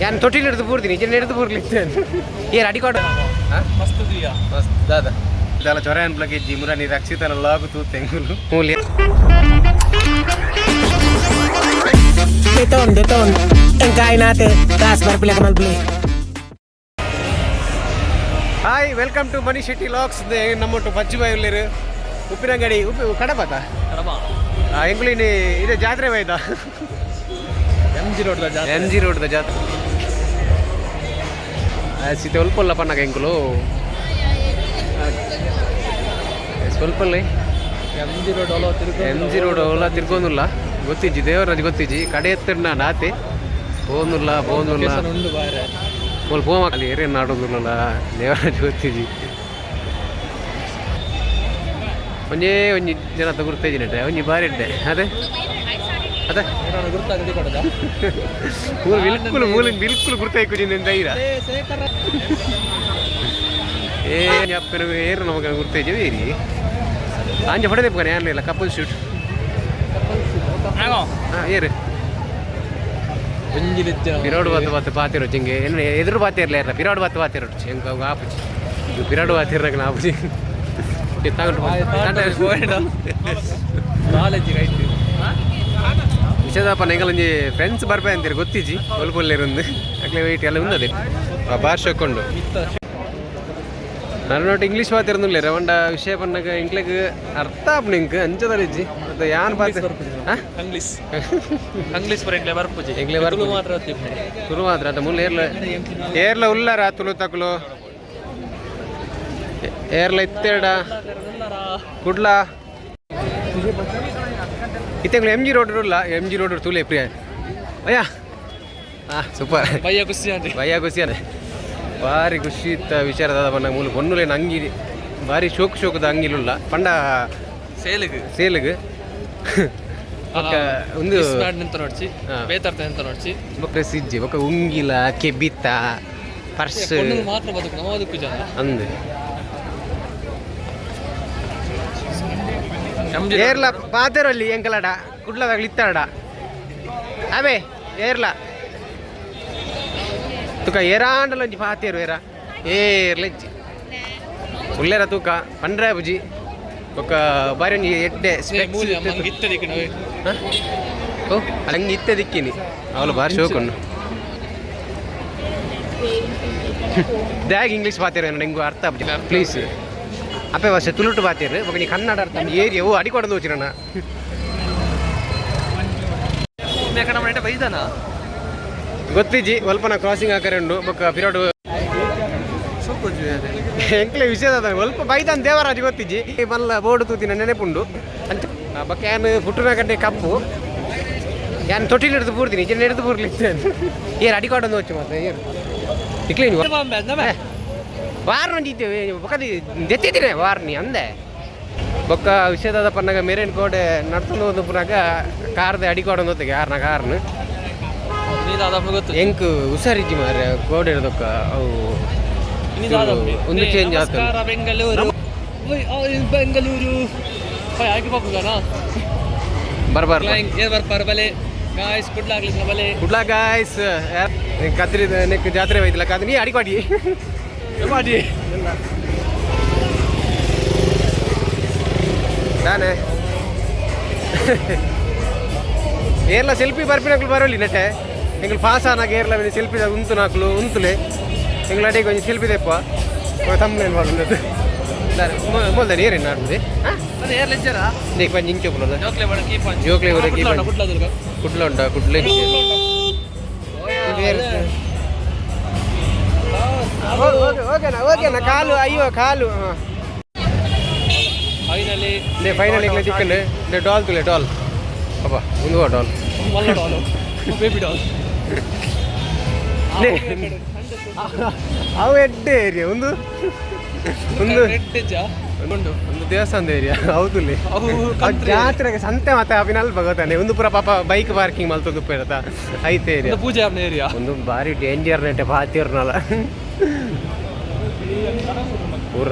ಯಾನ್ ತೊಟ್ಟಿಲ್ ಹಿಡ್ದು ಪೂರ್ತೀನಿ ಇಜ್ಜೆ ಹಿಡ್ದು ಪೂರ್ಲಿ. ಏರ್ ಅಡಿಕೋಡ. ಮಸ್ತ್ ದಿಯಾ. ಮಸ್ತ್ ದಾದ ದಾಲ ಚೊರ ಅನ್ಪ್ಲಕ್ಕೆ ಜಿಮುರ ನೀ ರಕ್ಷಿತನ ಲಾಗು ತೂ ತೆಂಗುಲು ಮೂಲಿ. Deton, deton. Ang natin. Taas, barpila ka malpili. Hi, welcome to Mani Shetty vlogs. ನಮ್ಮೊಟ್ಟು ಪಚ್ಚು ಬಾಯಿ ಉಲ್ಲೇರು ಉಪ್ಪಿನಂಗಡಿ ಉಪ್ಪು ಕಡಪತ. ಕಡಬ. ಎಂಗುಲಿನಿ ಇದೆ ಜಾತ್ರೆ ಬೈದ. ಎಂ ಜಿ ರೋಡ್ ಜಾತ್ರೆ. ಎಮ್ ಜಿ ರೋಡ್ದ ಜಾತ್ರೆ ಸೀತೆ ಒಲ್ಪಲ್ಲ ಪನ್ನಾಗ ಎಂಕುಲು ಸ್ವಲ್ಪಲ್ಲ. ಎಂ ಜಿ ರೋಡ್ ಅಲ್ಲ ತಿರುಗಿ. ಎಮ್ ಜಿ ರೋಡ್ ಅವಲ್ಲ ತಿರ್ಗೊಂದುಲ್ಲ ಗೊತ್ತಿಜ್ಜಿ, ದೇವರಾಜ್ ಗೊತ್ತಿಜ್ಜಿ. ಕಡೆ ಎತ್ತಿರ್ನ ನಾತೆ ಪೋಂದುಲ್ಲ ಪೋಂದುಲ್ಲ. ಉಂಡು ಬಾರೆ. ಪೋಲ್ ಪೋಮ ಅಲ್ಲಿ ಏರೇನು ನಾಡೋದಿಲ್ಲಲ್ಲ, ದೇವರಾಜ್ ಗೊತ್ತಿಜ್ಜಿ. ಒಂಜೇ ಒಂಜಿ ಜನ ಗುರ್ತೈಜಿನಟ್ಟೆ ಒಂಜಿ ಬಾರಿ ಇಡ್ಡೆ ಅದೇ ಅದೇ. ಏನಾದ್ರು ಗುರ್ತಾಗದಿ ಕೊಡದ. ಮೂಲ ಬಿಲ್ಕುಲ್ ಮೂಲ ಬಿಲ್ಕುಲ್ ಗುರ್ತೈಕು ಅಂತ ಐರ. ಏ ಅಪ್ಪನ ಏರು ನಮಗೆ ಗುರ್ತೈಜಿ ಏರಿ ಅಂಜ ಹೊಡೆದೆ ಪಕ್ಕನೆ ಇಲ್ಲ ಕಪಲ್ ಶೂಟ್. ಹಾಂ ಏರು. ಒಂಜಿ ನಿತ್ಯ. ಪಿರೋಡು ಬಾತು ಬಾತು ಪಾತಿರೋ ಜಿಂಗೆ ಏನು ಎದುರು ಬಾತಿರ್ಲ ಏರ್ಲ ಪಿರೋಡು ಬಾತು ಬಾತಿರೋ ಎಂಕ ಆಪುಜಿ ಇದು ಪಿರೋಡು ಬಾತಿರ್ನಾಗ ಆಪುಜಿ. Knowledge right. ವಿಷಯದಪ್ಪ ಎಂಗಲೊಂಜಿ ಫ್ರೆಂಡ್ಸ್ ಬರ್ಬೇ ಅಂತೀರಿ ಗೊತ್ತಿಜ್ಜಿ ಒಲ್ಪೊಲ್ಲೇರೊಂದು ಅಕ್ಲೆ ವೆಯ್ಟ್ ಎಲ್ಲ ಉಂದದೆ ಭಾಷೆ ಕೊಂಡು. ನಾನು ನೋಟ್ ಇಂಗ್ಲೀಷ್ ಮಾತಿರೋದಿಲ್ಲ ರವಂಡ ವಿಷಯ ಪನ್ನಾಗ ಇಂಕ್ಲೆಗ್ ಅರ್ಥ ಆಪುಂಡು ಇಂಕ್ ಅಂಚದಲ್ಲಿಜ್ಜಿ ಮತ್ತೆ ಯಾನ್ ಪಾತೆ. ಹಾ? ಇಂಗ್ಲಿಷ್ ಇಂಗ್ಲಿಷ್ ಬರ ಎಂಗ್ಲೆ ಬರ್ಪುಜಿ. ಎಂಕ್ಲೆ ಬರ್ಪುಜಿ. ತುಳು ಮಾತ್ರ ಗೊತ್ತಿಪ್ಪು. ತುಳು ಮಾತ್ರ ಅದ ಮುಲ್ಲ ಏರ್ಲ ಏರ್ಲ ಉಲ್ಲಾರ ತುಳು ತಕುಲು ಏರ್ಲ ಇತ್ತೆರಡ ಕುಡ್ಲ ಇತ್ತೆಂಗ್ಲು ಎಮ್ ಜಿ ರೋಡ್ ಉಲ್ಲ ಎಮ್ ಜಿ ರೋಡ್ ತೂಲೆ ಪ್ರಿಯ ಅಯ್ಯ. ಹಾ ಸೂಪರ್. ಬಯ್ಯ ಖುಷಿ ಆಂಟಿ. ಭಯ ಖುಷಿ ಅದೇ ಭಾರಿ ಖುಷಿ ಇತ್ತ ವಿಚಾರ ಬಣ್ಣ ಮೂಲು ಪೊನ್ನುಲೇನ ಅಂಗಿ ಭಾರಿ ಶೋಕ್ ಶೋಕದ ಅಂಗಿಲುಲ್ಲ ಪಂಡ. ಸೇಲಿಗೆ. ಸೇಲಿಗ್ ಬೊಕ್ಕ ಒಂದು ನಿಂತ ನೋಡ್ಸಿ. ಹಾ. ಬೇತರ್ತ ನಿಂತ ನೋಡ್ಸಿ. ಬೊಕ್ಕ ಸಿಜ್ಜಿ ಬೊಕ್ಕ ಉಂಗಿಲ ಕೆಬಿತ ಪರ್ಸ್. ಪೊಣ್ಣು ಮಾತ್ರ ಬದುಕು ನಮ್ಮ ಬದುಕು ಜನ. ಅಂದು. ಎಂ ಜಿ ಏರ್ಲ ಪಾತೆರಲ್ಲಿ ಎಂಕಲಡ ಕುಡ್ಲದಾಗಲಿ ಇತ್ತಾಡ ಅವೇ ಏರ್ಲ ತುಕ ಏರಾಂಡಲ ಒಂಜಿ ಪಾತೇರು ಏರ ಏರ್ಲ ಇಜ್ಜಿ ಉಲ್ಲೇರ ತೂಕ ಪಂಡ್ರೆ ಬುಜಿ ಬೊಕ್ಕ ಬಾರಿ ಒಂಜಿ ಎಡ್ಡೆ ಸ್ಪೆಕ್ಸ್. ಮೂಲಿ ಅಮ್ಮ ಇತ್ತೆ ದಿಕ್ಕಿನ. ಹ? ಓ ಹಂಗೆ ಇತ್ತೆ ದಿಕ್ಕಿನಿ ಅವಳು ಭಾರಿ ಶೋಕುಂಡು ದ್ಯಾಗ್ ಇಂಗ್ಲೀಷ್ ಪಾತೇರು ನಿಂಗು ಅರ್ಥ ಆಪುಜಿ. ಪ್ಲೀಸ್ ಅಪ್ಪೆ ಭಾಷೆ ತುಳುಟು ಪಾತೇರು ಬೊಕ್ಕ ನೀ ಕನ್ನಡ ಅರ್ಥ ಏರಿಯಾ ಓ ಅಡಿಕೊಡದು ಹೋಚಿರಣ. ಕಡೆ ಬೈದಾನ. ಗೊತ್ತಿಜ್ಜಿ ಒಲ್ಪನ ಕ್ರಾಸಿಂಗ್ ಹಾಕರೆ ಉಂಡು ಬೊಕ್ಕ ಪಿರೋಡು ಎಂಕ್ಲೆ ವಿಷಯ ಅದ ಒಲ್ಪ ಬೈದಾನ್ ದೇವರಾಜ್ ಗೊತ್ತಿಜ್ಜಿ. ಈ ಮಲ್ಲ ಬೋರ್ಡ್ ತೂತಿನ ನೆನಪುಂಡು ಅಂಚ ಬೊಕ್ಕ ಯಾನ್ ಪುಟ್ಟುನ ಗಡ್ಡೆ ಕಪ್ಪು ಯಾನ್ ತೊಟ್ಟಿಲ್ ಹಿಡ್ದು ಪೂರ್ತೀನಿ ಇಜ್ಜೆ ಹಿಡ್ದು ಪೂರ್ಲಿ ಏರ್ ಅಡಿಕೊಡೊಂದು ಹೋಚು ಮತ್ತೆ ಏರು ಇಕ್ಲೆ ನೀವು ವಾರ ಒಂಜಿ ಬೊಕ್ಕ ದೆತ್ತಿದ್ದೀನಿ ವಾರ್ನಿ ಅಂದೆ. ಬೊಕ್ಕ ವಿಷಯದಾದ ಪನ್ನಗ ಮೇರೇನ್ ಕೋಡೆ ನಡ್ತೊಂದು ಒಂದು ಪುನಾಗ ಕಾರ್ದ ಅಡಿಕೊಡೊಂದು ಹೊತ್ತಿಗೆ ಯಾರನ ಕಾರ್ನ್. ನೀದಾದ ಗೊತ್ತು. ಎಂಕ್ ಹುಷಾರಿಜ್ಜಿ ಮಾರ್ರೆ ಕೋಡೆ ಹಿಡ್ದೊಕ್ಕ ಅವು ಒಂದು ಚೇಂಜ್ ಆತಂಡು. ನಮಸ್ಕಾರ ಬೆಂಗಳೂರು. ಓಯ್, ಆ, ಇದು ಬೆಂಗಳೂರು ಓಯ್ ಆಯ್ಕೆ ಪಾಪುಗಾನ. ಬರ್ಬಾರ್. ಏರ್ ಬರ್ಪಾರ ಬಲೆ ಗಾಯ್ಸ್ ಕುಡ್ಲಾಗ್ಲಿ ಬಲೆ. ಕುಡ್ಲ ಗಾಯ್ಸ್ ಕತ್ರಿ ನೆಕ್ ಜಾತ್ರೆ ಹೋಯ್ತಿಲ್ಲ ಕತ್ರಿ ನೀ ಅಡಿಕೊಡಿ. ಮಾಡಿ. ನಾನೇ ಏರ್ಲ ಸೆಲ್ಫಿ ಬರ್ಪಿನಕ್ಲು ಬರೋಲಿ ನೆಟ್ಟೆ ಎಂಗ್ಲು ಪಾಸ್ ಆನಾಗ ಏರ್ಲ ಸೆಲ್ಫಿ ಉಂತು ನಾಕ್ಲು ಉಂತುಲೆ ಎಂಗ್ಲು ಅಡಿಗೆ ಒಂಜಿ ಸೆಲ್ಫಿ ದೆಪ್ಪ ತಮ್ಮನೇನು ಮಾಡೋದು ಬೋಲ್ದಾನೆ ಏರೇನು ನಾಡ್ದೆ. ಅದೇ ಏರ್ ಲೆಜ್ಜರ. ನೀಕ್ ಬಂದು ಇಂಚು ಪುನದ. ಜೋಕ್ಲೆ ಬಡ ಕೀಪ್. ಜೋಕ್ಲೆ ಬಡ keep on. ಕುಡ್ಲ ದುರ್ಗ. ಕುಡ್ಲ ಉಂಟ ಕುಡ್ಲ. ಓಕೆನಾ ಓಕೆನಾ ಕಾಲು ಅಯ್ಯೋ ಕಾಲು ಹಾಂ. ಫೈನಲಿ. ಲೇ ಫೈನಲ್ ಇಂಗ್ಲೆ ಚಿಕನ್ ಲೇ ಡಾಲ್ ತುಲೆ ಡಾಲ್ ಅಪ್ಪ ಒಂದು ಡಾಲ್. ಮಲ್ಲ ಡಾಲು ಬೇಬಿ ಡಾಲ್. ಲೇ ಅವು ಎಡ್ಡೆ ಏರಿಯಾ ಒಂದು ಒಂದು ರೆಡ್ ಉಂಡು. ಒಂದು ದೇವಸ್ಥಾನದ ಏರಿಯಾ ಹೌದುಲೇ. ಅವು ಕಂತ್ರಿ. ಜಾತ್ರೆಗೆ ಸಂತೆ ಮತ್ತೆ ಅಭಿನಲ್ ಭಗವತಾನೆ ಒಂದು ಪೂರ ಪಾಪ ಬೈಕ್ ಪಾರ್ಕಿಂಗ್ ಮಲ್ತೊಂದು ಪೇರತ ಐತೆ ಏರಿಯಾ. ಒಂದು ಪೂಜೆ ಆಪ್ನ ಏರಿಯಾ. ಒಂದು ಭಾರಿ ಡೇಂಜರ್ ನೆಟ್ಟೆ ಪಾತಿರ್ನಲ್ಲ ಪೂರ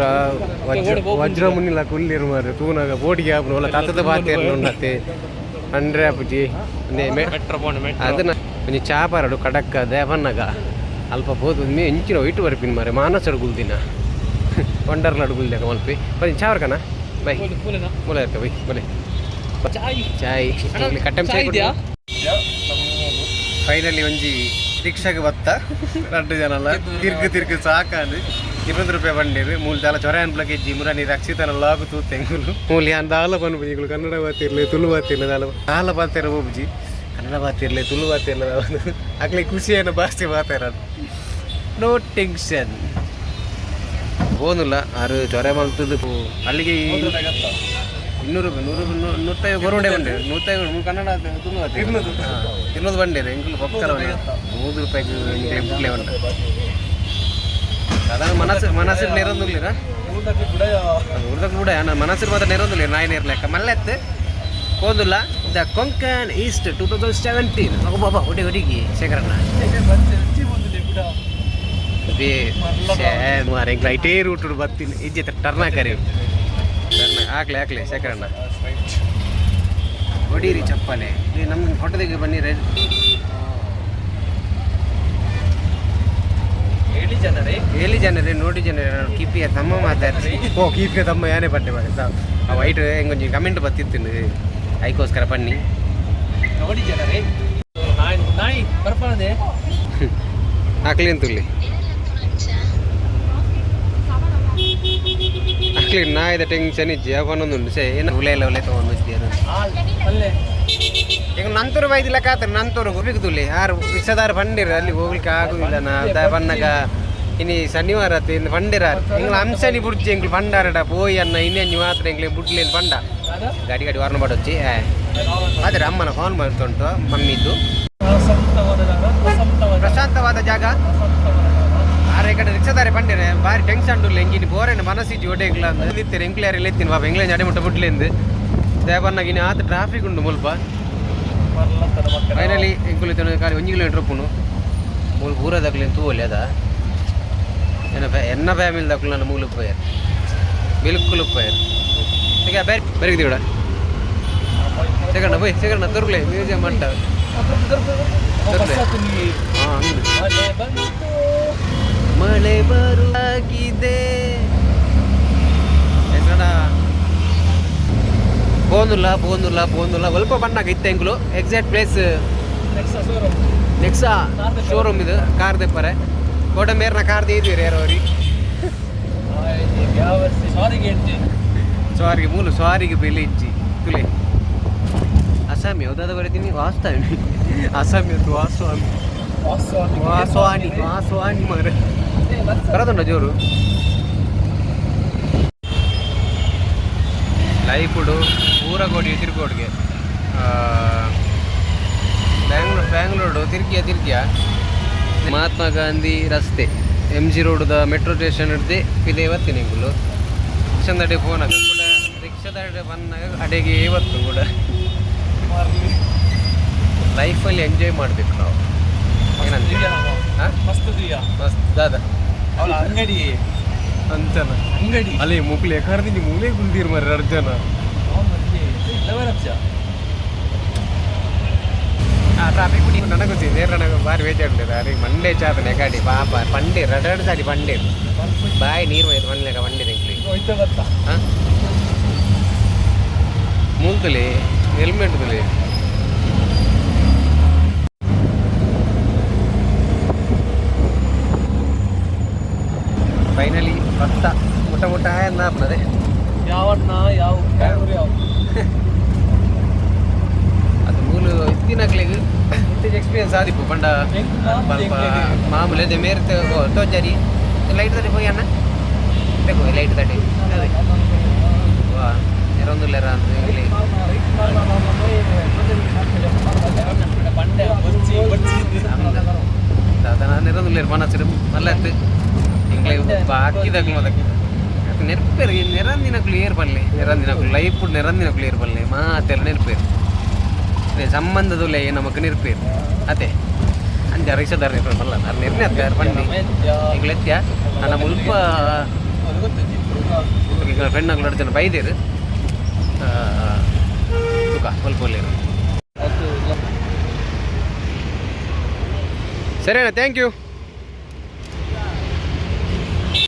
ವಜ್ರ ವಜ್ರ ಮುನ್ನಿಲ ಕುಲ್ಲಿರು ಮಾರ್ರೆ ತೂನಾಗ ಬೋಟಿಗೆ ಆಪುನ ಒಲ್ಲ ತತ್ತದ ಪಾತಿರ್ನ ಉಂಡತ್ತೆ ಅಂದ್ರೆ ಅಪ್ಪುಜಿ ಮೆಟ್ರೋ ಪೋಣ ಮೆಟ್ರೋ. ಅದನ್ನ ಒಂಜಿ ಚಾ ಪರಡು ಕಡಕ್ಕ ದೇವನ್ನಗ ಅಲ್ಪ ಪೋದು ಮೇ ಎಂಚಿನ ವೈಟ್ ಬರ್ಪಿನ ಮಾರೆ ಮಾನಸಡು ಗುಲ್ದಿನ ವಂಡರ್ಲಾಡು ಗುಲ್ದಾಗ ಮಲ್ಪಿ ಬನ್ನಿ ಚಾ ಬರ್ಕನ ಬೈ. ಮೂಲೆನಾ? ಮೂಲ ಇರ್ಕ ಬೈ ಬಲೆ. ಚಾಯ್. ಚಾಯ್. ಕಟ್ಟಂ. ಚಾಯ್ ಇದೆಯಾ? ಫೈನಲಿ ಒಂಜಿ ರಿಕ್ಷಾಗೆ ಬತ್ತ ರಡ್ಡು ಜನ ಅಲ್ಲ ತಿರ್ಗು ತಿರ್ಗು ಸಾಕಾಂದು 20 ರೂಪಾಯಿ ಬಂಡೇರು. ಮೂಲ ದಾಲ ಚೊರ ಅನ್ಪ್ಲಕ್ಕೆ ಇಜ್ಜಿ ಮುರ ನೀರು ರಕ್ಷಿತನ ಲಾಗು ತೂತೆಂಗುಲು ಮೂಲಿ ಯಾನ್ ದಾಲ ಪನ್ಪುಜಿ. ಎಂಗುಲು ಕನ್ನಡ ಬಾತಿರ್ಲೆ, ತುಳು ಬಾತಿರ್ಲೆ, ದಾಲ ದಾಲ ಬಾತಿರ ಹೋಗ್ಜಿ. ಕನ್ನಡ ಬಾತಿರ್ಲೆ, ತುಳು ಬಾತಿರ್ಲೆ, ಅಕ್ಲೆ ಖುಷಿಯನ್ನು ಭಾಷೆ ಮಾತಾರ. ನೋ ಟೆನ್ಷನ್ ಹೋನುಲ್ಲ ಆರು ಚೊರೆ ಮಲ್ತದ್ದು ಅಲ್ಲಿಗೆ 200 ರೂಪಾಯಿ, 100 ರೂಪಾಯಿ, ನೂತ್ತೈದು ಬರೋಡೆ ಬಂಡೆ ನೂತ್ತೈದು. ಕನ್ನಡ ತುಳು 200 ಬಂಡೇರು. ಎಂಕುಲು ಪಕ್ಕಲ 100 ರೂಪಾಯಿಗೆ ಬುಕ್ಲೆ ಉಂಟು. ಸಾಧಾರಣ ಮನಸ್ಸು ಮನಸ್ಸು ನೆರೊಂದುಲ್ಲೇರ ಊರ್ದಾಗ ಕೂಡ ಮನಸ್ಸು ಮಾತ್ರ ನೆರೊಂದುಲ್ಲೇರ ನಾಯಿ ನೇರ್ ಲೆಕ್ಕ ಮಲ್ಲೆತ್ತು ಹೋದುಲ್ಲ. The Konkan East 2017. ಬಾಬಾ ಹೊಡಿ ಹೊಡಿಗಿ ಶೇಖರಣ್ಣ. ಮಾರೆ ಐಟೇ ರೂಟ್ ಬತ್ತೀನಿ ಇಜ್ಜೆ ಟರ್ನ್ ಹಾಕರಿ, ಟರ್ನ್ ಹಾಕ್ಲೆ ಹಾಕ್ಲೆ ಶೇಖರಣ್ಣ. ಹೊಡೀರಿ ಚಪ್ಪಲೆ. ನಮ್ಮ ಫೋಟೋದಿಗೆ ಬನ್ನಿ. ರೆಡ್. ಹೇಳಿ ಜನರೇ. ಹೇಳಿ ಜನರೇ, ನೋಡಿ ಜನರೇ, ನಾನು ಕಿಪಿಯ ತಮ್ಮ ಮಾತಾಡ್ತೀನಿ. ಓ ಕಿಪಿಯ ತಮ್ಮ ಯಾನೇ ಬಟ್ಟೆ ಮಾಡಿ ಆ ವೈಟ್ ಹೆಂಗೊಂಜಿ ಕಮೆಂಟ್ ಬತ್ತಿತ್ತು, ಐಕೋಸ್ಕರ ಬನ್ನಿ. ನೋಡಿ ಜನರೇ, ನಾಯಿ ನಾಯಿ ಬರ್ಪಣದೆ. ಹಾಕ್ಲಿ ಅಂತುಲ್ಲಿ ಹಾಕ್ಲಿ. ನಾಯಿದ ಟೆನ್ಷನ್ ಇಜ್ಜಿ ಅವನೊಂದುಂಡು ಸೇ ಏನು ಉಲೆ ಎಲ್ಲ ಉಲೆ ತೊಗೊಂಡು ಅದು. ಅಲ್ಲೇ. ಈಗ ನಂತೂರು ಬೈದಿಲ್ಲ ಕಾತರ ನಂತೂರು ಗುಬಿಗುದುಲಿ ಆರು ರಿಕ್ಷಾದಾರ ಬಂಡಿರ ಅಲ್ಲಿ ಹೋಗ್ಲಿಕ್ಕೆ ಆಗುದಿಲ್ಲ. ನಾ ಬನ್ನಗ ಇನಿ ಶನಿವಾರ ಆತು, ಇನ್ನು ಬಂಡಿರ ಎಂಗ್ಲ ಅಂಶನಿ ಬುಡ್ಜಿ ಎಂಗ್ಲು ಬಂಡಾರಡ ಪೋಯಿ ಅನ್ನ ಇನ್ನೆಂಜಿ ಮಾತ್ರ ಎಂಗ್ಲೆ ಬುಡ್ಲೇನು ಬಂಡ ಗಾಡಿ ಗಾಡಿ ವಾರ್ನ ಮಾಡೋಚ್ಚಿ. ಆದರೆ ಅಮ್ಮನ ಫೋನ್ ಮಾಡ್ತುಂಟು ಮಮ್ಮಿದ್ದು. ಪ್ರಶಾಂತವಾದ ಜಾಗ, ಪ್ರಶಾಂತವಾದ. ಪ್ರಶಾಂತವಾದ ಜಾಗ. ಪ್ರಶಾಂತವಾದ ಜಾಗ. ಆರೆ ಕಡೆ ರಿಕ್ಷಾದಾರೆ ಬಂಡಿರೆ ಬಾರಿ ಟೆನ್ಷನ್ ಉಲ್ಲ ಎಂಗಿನಿ ಬೋರೇನ ಮನಸ್ಸಿಜ್ಜಿ ಒಡೆಗ್ಲ ನಿತ್ತಾರೆ ಎಂಕ್ಲೇರಿ ಎತ್ತಿನ ಬಾಬಾ ಎಂಗ್ಲೇ ಅಡೆ ಮುಟ್ಟ ಬುಡ್ಲೇಂದು ದೇವನ್ನಾಗ ಇನ್ನು ಆತ ಟ್ರಾಫಿಕ್ ಉಂಡು ಮುಲ್ಪ. ಮರ್ಲತ್ತದ ಮಕ್ಕಳ. ಫೈನಲಿ ಎಂಕುಲು ಇತ್ತನ ಖಾಲಿ 1 ಕಿಲೋಮೀಟರ್ ಉಪ್ಪುನು. ಮೂಲು ಪೂರ ದಕ್ಲೇನು ತೂವಲಿ ಅದ ಎನ್ನ ಎನ್ನ ಫ್ಯಾಮಿಲಿ ದಕ್ಲು ನನ್ನ ಮೂಲು ಪೋಯರ್ ಬಿಲ್ಕುಲ್ ಪೋಯರ್. ಈಗ ಬೇರೆ ಬೆರಗಿದಿ ಕೂಡ ಸೆಕಂಡ ಪೋಯ್ ಸೆಕಂಡ ದೊರ್ಲೆ ಮ್ಯೂಸಿಯಂ ಅಂಟ. ಬಸ್ ಹಾಕಿ. ಹಾಂ ಅಂದು. ಮಳೆ ಬಂತು. ಮಳೆ ಬರುವಾಗಿದೆ. ಪೋನುಲ್ಲ ಪೋನುಲ್ಲ ಪೋನುಲ್ಲ ಒಲ್ಪ ಬಣ್ಣಾಗ ಇತ್ತೆ ಎಂಕುಲು exact place. Next showroom. Nexa showroom. ಇದು ಕಾರ್ ದೆಪ್ಪರೆ ಕೋಟ ಮೇರ್ನ ಕಾರ್ ದೀದಿರಿ ಯಾರು ಅವ್ರಿ. ಯಾವ ಸಾರಿಗೆ ಹೇಳ್ತಿ. ಸ್ವಾರಿಗೆ ಮೂಲು ಸ್ವಾರಿಗೆ ಬೆಲೆ ಇಜ್ಜಿ ತುಲೆ ಅಸ್ಸಾಮಿ ಯಾವ್ದಾದ ಬರೀತೀನಿ ವಾಸ್ತಾಮಿ ಅಸ್ಸಾಮಿ ಅದು ವಾಸ್ವಾಮಿ ವಾಸ್ವಾನಿ ವಾಸ್ವಾನಿ ಮಾರ ಬರೋದುಂಡ ಜೋರು ಲೈಫುಡು ಪೂರ ಗೋಡಿ ತಿರ್ಗೋಡ್ಗೆ ಬ್ಯಾಂಗ್ಳೂರು ಬ್ಯಾಂಗ್ಳೂರು ತಿರ್ಗಿಯ ತಿರ್ಗಿಯ ಮಹಾತ್ಮ ಗಾಂಧಿ ರಸ್ತೆ ಎಮ್ ಜಿ ರೋಡ್ದ ಮೆಟ್ರೋ ಸ್ಟೇಷನ್ ಹಿಡ್ದು ಇದೇ ಬತ್ತೀನಿ ಎಂಕುಲು. ರಿಕ್ಷಾದಡೆ ಫೋನ್ ಆಗ ಕೂಡ ರಿಕ್ಷಾದಡೆ ಬಂದಾಗ ಅಡೆಗೆ ಇವತ್ತು ಕೂಡ ಲೈಫಲ್ಲಿ ಎಂಜಾಯ್ ಮಾಡಬೇಕು ನಾವು. ಏನಂತೀವಿ? ಹಾಂ. ಮಸ್ತ್ ದಿಯಾ. ಮಸ್ತ್ ದಾದ. ಅವಳ ಅಂಗಡಿ. ಅಂಚನ. ಅಂಗಡಿ. ಅಲ್ಲಿ ಮುಕ್ಲಿ ಎಕಾರ್ದಿನಿ ಮೂಲೆ ಕುಂದಿರ್ ಮರ ಅರ್ಜನ. ಆ ಟ್ರಾಫಿಕ್ ಕುಡಿ ನನಗೆ ಗೊತ್ತಿದೆ ನೇರ ನನಗೆ ಭಾರಿ ಬೇಜಾರು ಅರೆ ಮಂಡೆ ಚಾತನೆ ಗಾಡಿ ಪಾಪ ಪಂಡೀರ್ ರಡಡ್ ಸಾರಿ ಪಂಡೀರ್ ಬಾಯಿ ನೀರು ಒಯ್ದು ಮನ್ಲೆಗ ಬಂಡೀರ್ ಎಂಕ್ಲಿ. ಹಾಂ ಮೂಲ್ತಲಿ ಹೆಲ್ಮೆಟ್ ತುಲಿ. ಫೈನಲಿ ಭತ್ತ ಮುಟ್ಟ ಮುಟ್ಟ ಆಯನ್ನ ಯಾವನ್ನ ಯಾವ ಯಾವ ಯಾವ ಅದು ಮೂಲು ಇತ್ತಿನಕ್ಲೆಗ್ ಇತ್ತೀಚೆ ಎಕ್ಸ್ಪೀರಿಯನ್ಸ್ ಆದಿಪ್ಪು ಪಂಡ ಸ್ವಲ್ಪ ಮಾಮೂಲಿ ಅದೇ ಮೇರೆ ತೋಜಾರಿ ಲೈಟ್ ತಡಿ ಪೋಯಿ ಅಣ್ಣ ಬೇಕು ಲೈಟ್ ತಡಿ ಅದೇ ವಾ ಎರೊಂದುಲ್ಲೆರ ಅಂತ ಇಲ್ಲಿ. ಬಂಡೆ ಬೊಚ್ಚಿ ಬೊಚ್ಚಿ. ನಾನು ಎರೊಂದುಲ್ಲೆರ್ ಮನಸ್ಸು ಮಲ್ಲತ್ತು ಎಂಗ್ಲೆ ಬಾಕಿದಾಗ್ಲು ಅದಕ್ಕೆ ನೆರ್ಪೇರು ನೆರಂದಿನಕ್ಲು ಏರ್ ಪಲ್ಲೆ ನೆರಂದಿನಕ್ಲು ಲೈಫ್ ನೆರಂದಿನಕ್ಲು ಏರ್ ಪಲ್ಲೆ ಮಾತೆಲ್ಲ ನೆರ್ಪೇರು ಸಂಬಂಧದಲ್ಲೇ ನಮಕ್ ನೆರ್ಪೇರು ಅದೇ ಅಂಚ ರಿಕ್ಷಾದಾರ ಮಲ್ಲ ನಿರ್ಣಯ ಪಂಡಿ ಎಂಗ್ಲೆತ್ಯ ನನ್ನ ಮುಲ್ಪ ಫ್ರೆಂಡ್ ನಗ್ಲು ಜನ ಬೈದೇರು ತುಕ ಸ್ವಲ್ಪ ಒಲ್ಲೇರು. ಸರಿ ಅಣ್ಣ, thank you.